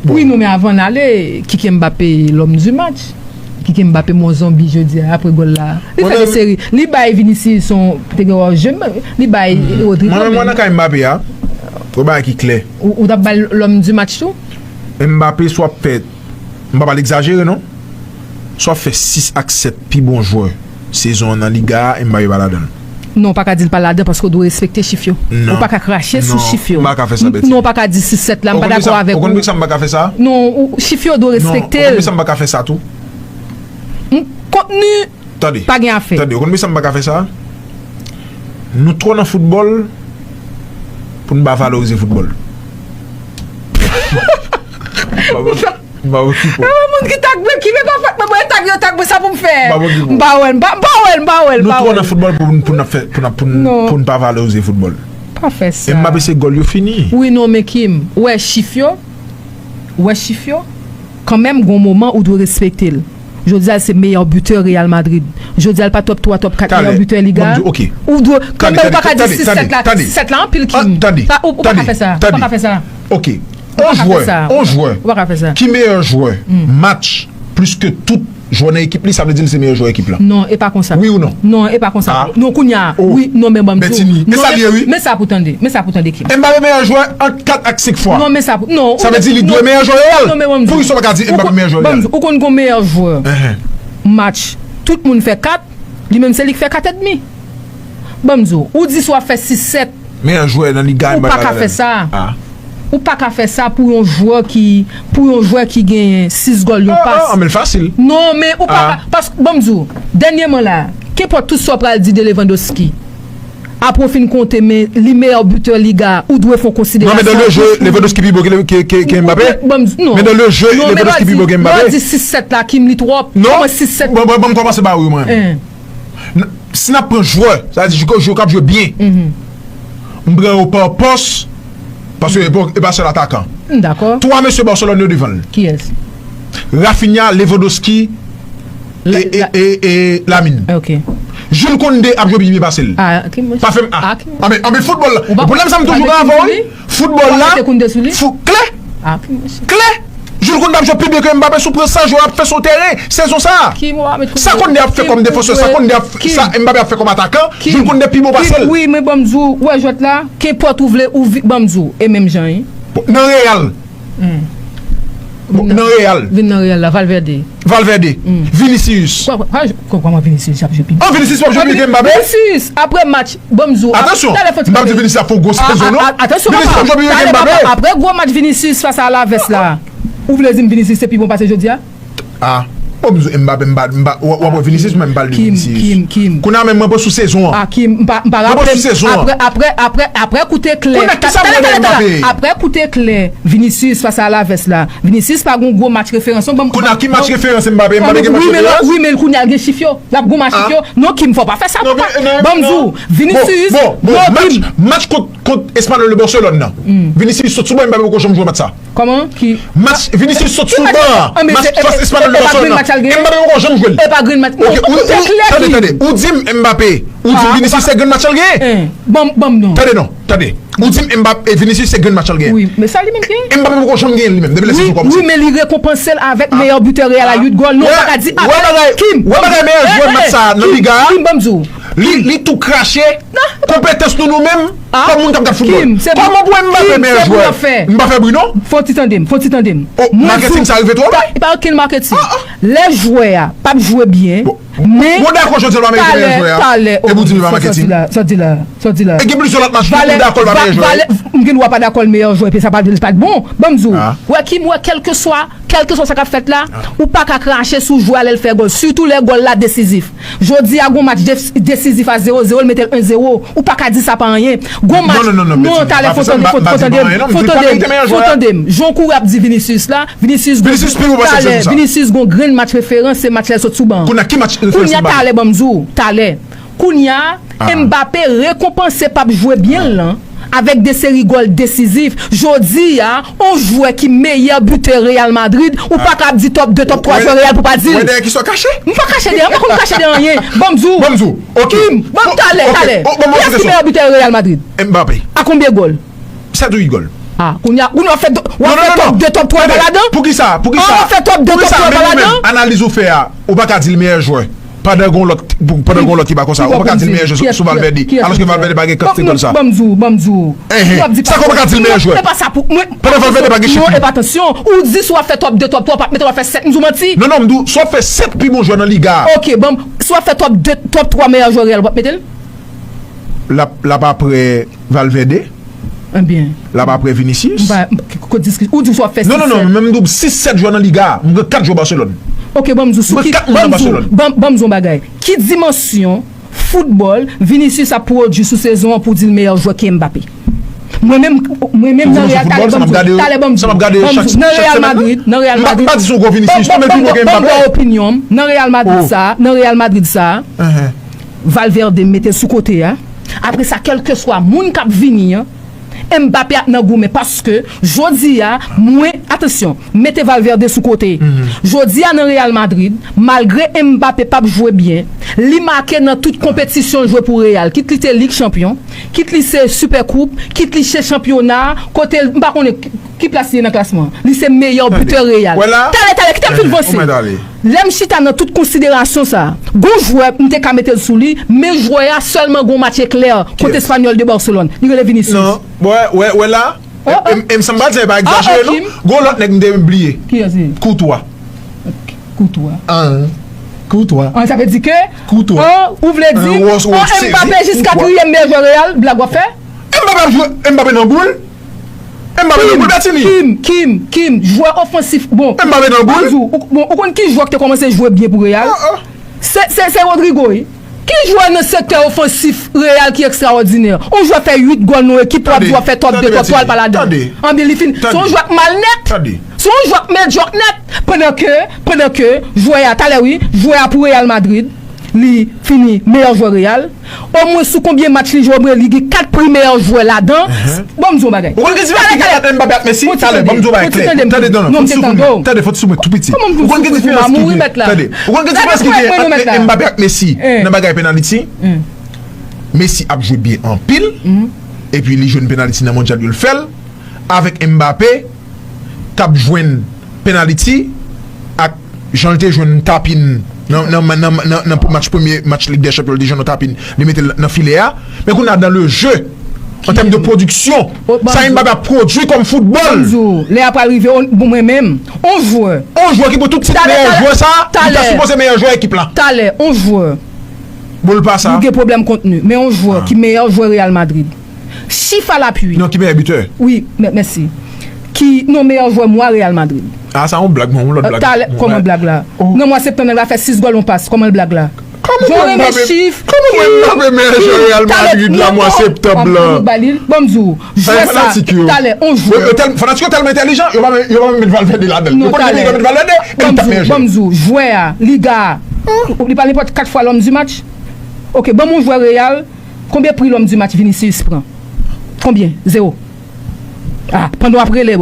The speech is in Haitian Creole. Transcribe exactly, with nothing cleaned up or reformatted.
Wi, non, men avan n ale, Kiki Mbappé, l'homme du match. Kiki Mbappé, mon zonbi jodi a, apre gòl la. Li fè de seri. Li bay Vinicius yon, te gen wè jeu, li bay Rodrygo. Mwen menm, mwen nan kay Mbappé a, yon bagay ki klè. Ou, ou t ap bay l'homme du match tou? Mbappé, swa fè, m pa pral egzajere, non. Swa fè sis ak sèt pi bon jwè sezon an nan Liga a, Mbappé pa ladan l. Non, ou pa ka di l pa ladan paske ou dwe respekte chif yo. Ou pa ka krache sou chif yo. Non, m pa ka fè sa, Betty. Non, ou pa ka di sis sèt la, m pa dakò avèk ou. Ou konn poukisa m pa ka fè sa? Non, ou, chif yo dwe respekte l. Non, ou konn poukisa m pa ka fè sa tou? Kontni, pa gen afè. Tande, ou konn poukisa m pa ka fè sa? Nou twò nan foutbòl pou n pa valorize foutbòl. M pa okipe w. Moun ki tag mwen, ki vle pa fèt mwen, mwen tag yo, tag mwen, sa pou m fè? M pa wè l, m pa wè l, m pa wè l. Nou twò nan foutbòl pou n, pou n ap fè, pou n ap, pou n, pou n pa valorize foutbòl. Pa fè sa. Mbappé se gòl yo fini. Wi, non, men Kim, ou wè chif yo, ou wè chif yo, kanmenm, gon moman ou dwe respekte l. Jodi a, l se meyè bitè Real Madrid. Jodi a, l pa top twa, top kat meyè bitè Liga. Ou dwe, kanmenm, ou pa ka di sis sèt la, sis sèt la anpil, Kim. Ou pa ka fè sa, ou pa ka fè sa. Ok. On jwè, on jwè ki meyè jwè match plis ke tout jwè nan ekip li, sa vle di l se meyè jwè ekip lan. Non, e pa konsa. Wi ou non? Non, e pa konsa. Non, kounye a, wi, non, men ban m di w. Bètini, e sa l ye, wi. Men sa pou tande, men sa pou tande, Kim. Mbappé meyè jwè ant kat ak senk fwa. Non, men sa pou, non. Sa vle di li dwe meyè jwè Real. Non, men ban m di w. Poukisa w pa ka di Mbappé meyè jwè Real? Ban m di w, ou konn gon meyè jwè match, tout moun fè kat, li menm se li k fè kat edmi. Ban m di w, ou di si w ap fè sis sèt, Meyè jwè nan Liga a, ou pa ka fè sa. Ou pa ka fè sa pou yon jwè ki, pou yon jwè ki genyen sis gòl, yon pas. Ah, men l fasil. Non, men ou pa ka, paske, ban m di w, dènyèman la, kenpòt tout sa w pral di de Lewandowski, apre w fin konte, men li meyè bitè Liga a, ou dwe fè yon konsiderasyon. Non, men dans le jeu, Lewandowski pi bon ke, ke, ke, ke Mbappé. Ban m di, non. Men dans le jeu, Lewandowski pi bon ke Mbappé. Lè w di sis sèt la, Kim, li twòp. Non. Kòman sis sèt? Bon, bon, ban m kòmanse ba wi, mwen. Si n ap pran jwè, sa vle di jwè k ap jwe byen, m pran yo pa pòs, paske e pa, e pa sèl atakan. M dakò. Twa mesye Barcelone yo devan l. Kiyès? Raphinha, Lewandowski, e, e, e, e Lamine. Ok. Jules Koundé ap jwe pi byen pase l. Pa fè m, ah. Anben, anben foutbòl la. Pwoblèm sa m toujou gen avè w, wi. Foutbòl la, klè. Klè. Jules Koundé ap jwe pi byen ke Mbappé sou pwen sa jwè ap fè sou teren sezon sa a. Sa Koundé ap fè kòm defansè, sa Koundé ap, sa Mbappé ap fè kòm atakan, Jules Koundé pi bon pase l. Wi, men ban m di w, ou wè jwèt la, kenpòt ou vle, ou ban m di w, e menm jan, wi. Bon, nan Real. Bon, nan Real. Vin nan Real la, Valverde. Valverde. Vinicius. Kòman Vinicius ap jwe pi byen? An, Vinicius p ap jwe pi byen ke Mbappé? Vinicius, apre match, ban m di w. Atansyon, m p ap di Vinicius ap fè yon gwo sezon, non. Atansyon, Vinicius p ap jwe pi byen ke Mbappé. Apre gwo match Vinicius fas a Alaves la, ou vle di m Vinicius se pi bon pase jodi a? Ah. Bon, m di Mbappé, m pa, m pa, w ap wè Vinicius, men m pa di Vinicius. Kim, Kim, Kim. Kounye a menm mwen pran sou sezon an. Ah, Kim, m pa, m pa raple m. Mwen pran sou sezon an. Apre, apre, apre, apre koute klè. Kounye a kisa m wè nan Mbappé? Apre koute klè, Vinicius fas a Alaves la. Vinicius pa gon gwo match referans, non, ban m. Kounye a ki match referans Mbappé? Mbappé gen match referans? Wi, men kounye a l gen chif yo. L ap gon match chif yo. Non, Kim, fò w pa fè sa, papa. Ban m di w, Vinicius, bon, bon, match, match kont, kont Espanyòl de Barcelone nan. Vinicius sot sou ban, Mbappé poko janm jwe match sa. Kòman? Ki match? Vinicius sot sou ban an. Match fas Espanyòl de Barcelone nan. Mbappé poko janm jwe l. E pa green match. Ok, ou, ou, tande, tande. Ou di m Mbappé, ou di m Vinicius se green match l genyen? Ban m, ban m non. Tande non. Tande, ou di m Mbappé, e Vinicius se green match l genyen. Wi, men sa li menm genyen. Mbappé poko janm genyen li menm, depi lè sezon kòmanse. Wi, men li rekonpanse l avèk meyè bitè Real la, uit gòl. Non, ou pa ka di, ah, Kim, wè bagay meyè jwè match sa nan Liga a. Kim, ban m di w. Li, li tou krache konpetans nou, nou menm, kòm moun k ap gad foutbòl. Kòman pou Mbappé meyè jwè? M pa fè bri, non. Fò w ti tande m, fò w ti tande m. Oh, maketing sa rive twò lwen. Pa okenn maketing. Lè jwè a p ap jwe byen, men. Bon, dakò, jodi a l pa merite meyè jwè a. Talè, talè, epi w di m e pa maketing. Sa w di la, sa w di la. E gen plizyè lòt match tou, m dakò l pa meyè jwè. M gen dwa pa dakò l meyè jwè, epi sa pa, pa t bon. Ban m di w, wè Kim, wè kèlkeswa, kèlkeswa sa k ap fèt la, ou pa ka krache sou jwè a lè l fè gòl, sitou lè gòl la desizif. Jodi a, gon match desizif a zewo zewo, l mete l en zewo. Ou pa ka di sa pa anyen. Gon match, non, talè, fò tande, fò tande m, fò tande m. Jan w kouri ap di Vinicius la, Vinicius gon, talè, Vinicius gon grenn match referans, se match lè l sot sou ban an. Kounye a, talè, ban m di w, talè. Kounye a, Mbappé rekonpanse p ap jwe byen l lan avèk de seri gòl desizif. Jodi a, on jwè ki meyè bitè Real Madrid, ou pa ka ap di top de, top twa jwè Real pou pa di l. Wè dèyè kisa w kache? M pa kache dèyè, m pa konn kache dèyè anyen. Ban m di w. Ban m di w. Ok. Kim, ban m talè, talè. Kiyès ki meyè bitè Real Madrid? Mbappé. A konbyen gòl? Sèt ou uit gòl. Ah, kounye a, kounye a w ap fè, w ap fè top de, top twa pa ladan? Poukisa? Poukisa? W ap fè top de, top twa pa ladan? Analiz ou fè a, ou pa ka di l meyè jwè. Pandan gon lòt, pandan gon lòt ki pa konsa, ou pa ka di l meyè jwè sou Valverde, alòske Valverde pa gen kantite gòl sa. Ban m di w, ban m di w. Sa k ou pa ka di l meyè jwè? E pa sa pou mwen. Pandan Valverde pa gen chip. Non, e pa, tansyon. Ou di si w ap fè top de, top twa, w p ap mete w ap fè sèt, m di w manti. Non, non, m di w, si w ap fè sèt pi bon jwè nan Liga a. Ok, ban m, si w ap fè top de, top twa meyè jwè Real, w p ap mete l? L ap, l ap apre Valverde. Ebyen. L ap apre Vinicius. M pa, m, k-, k-, diski-, ou di w ap fè sis sèt. Non, non, non, men m di w sis sèt jwè nan Liga a. M gen kat jwè Barcelone. Ok, ban m di w sou ki, ban m di w, ban m di w yon bagay. Ki dimansyon foutbòl Vinicius ap pwodui sou sezon an pou w di l meyè jwè ke Mbappé? Mwen menm, mwen menm nan Real, talè ban m di w, talè ban m di w, nan Real Madrid, nan Real Madrid. M pa di sou gwo Vinicius, non, men pi bon ke Mbappé. Ban m ba w opinyon m, nan Real Madrid sa, nan Real Madrid sa. Valverde mete l sou kote a. Apre sa, kèlkeswa moun k ap vini an, Mbappé ap nan goumen paske jodi a, mwen, atansyon, mete Valverde sou kote. Jodi a nan Real Madrid, malgre Mbappé p ap jwe byen, li make nan tout konpetisyon l jwe pou Real, kit li se Lig Chanpyon, kit li se Super Coupe, kit li se chanpyona, kote l, m pa konnen ki, ki plas li ye nan klasman an. Li se meyè bitè Real. Talè, talè, kite m fin vanse. Lè m chita nan tout konsiderasyon sa, gon jwè m te ka mete l sou li, men jwè a sèlman gon match eklè kont Espanyòl de Barcelone. Li rele Vinicius. Non, wè, wè, wè la. E, e, e m sanble pa egzajere, non. Gon lòt nèg m te bliye. Kiyès li? Courtois. Courtois. An, Courtois. An, sa vle di ke, Courtois. An, ou vle di, an, Mbappé jis katriyèm meyè jwè Real, blag w ap fè? Mbappé ap jwe, Mbappé nan boul. Mbappé nan boul, Bertini. Kim, Kim, Kim, jwè ofansif. Bon, Mbappé nan boul. Ou, bon, ou konn ki jwè ki te kòmanse jwe byen pou Real? Se, se, se Rodrygo, wi. Ki jwè nan sektè ofansif Real ki ekstraòdinè? Yon jwè fè uit gòl nan yon ekip, w ap di w ap fè top de, top twa, l pa ladan. Anben, li fin. Se yon jwè k mal nèt. Se yon jwè k medyòk nèt. Pandan ke, pandan ke jwè a, talè wi, jwè a pou Real Madrid, li fini meyè jwè Real. Omwen sou konbyen match li jwe, omwen li gen kat pri meyè jwè ladan. Ban m di w yon bagay. Ou konn ki diferans ki gen ant Mbappé ak Messi? Talè, ban m di w yon bagay klè. Tande, non, non, fò w sou mwen. Tande, fò w sou mwen tou piti. Ou konn ki diferans ki gen? Tande. Ou konn ki diferans ki gen ant Mbappé ak Messi nan bagay penaliti? Messi ap jwe byen anpil. Epi li jwenn penaliti nan mondyal yo, l fè l. Avèk Mbappé k ap jwenn penaliti ak jan l te jwenn tapin nan, nan, nan, nan, nan match, premye match Lig dè Chanpyon, li te jwenn yon tapin, li mete l nan filè a. Men kounye a, dans le jeu, an tèm de pwodiksyon, sa Mbappé ap pwodui kòm foutbòl. Lè a pral rive, bon, mwen menm, on jwè. On jwè ki pou tout tit meyè jwè sa, li ta sipoze meyè jwè ekip la. Talè, on jwè. Bon, l pa sa. Nou gen pwoblèm kontni, men on jwè ki meyè jwè Real Madrid. Chif alapui. Non, ki meyè bitè. Wi, mè-, mèsi. Ki, non, meyè jwè mwa Real Madrid. Ah, sa yon blag, non, yon lòt blag. Talè, kòman blag la? Nan mwa septanm, nèg la fè sis gòl, yon pas. Kòman blag la? Jan w renmen chif. Kòman mwen Mbappé meyè jwè Real Madrid la mwa septanm lan? Ban m di w, jwè sa, talè, on jwè. Fanatik yo tèlman entèlijan, yo pa menm, yo pa menm met Valverde ladan l. Yo konn ki yo met Valverde, e li t ap meyè jwè. Ban m di w, jwè a, Liga a, li pa nenpòt kat fwa l'homme du match? Ok, ban m yon jwè Real. Konbyen pri l'homme du match Vinicius pran? Konbyen? Zewo. Ah, pandan w ap rele,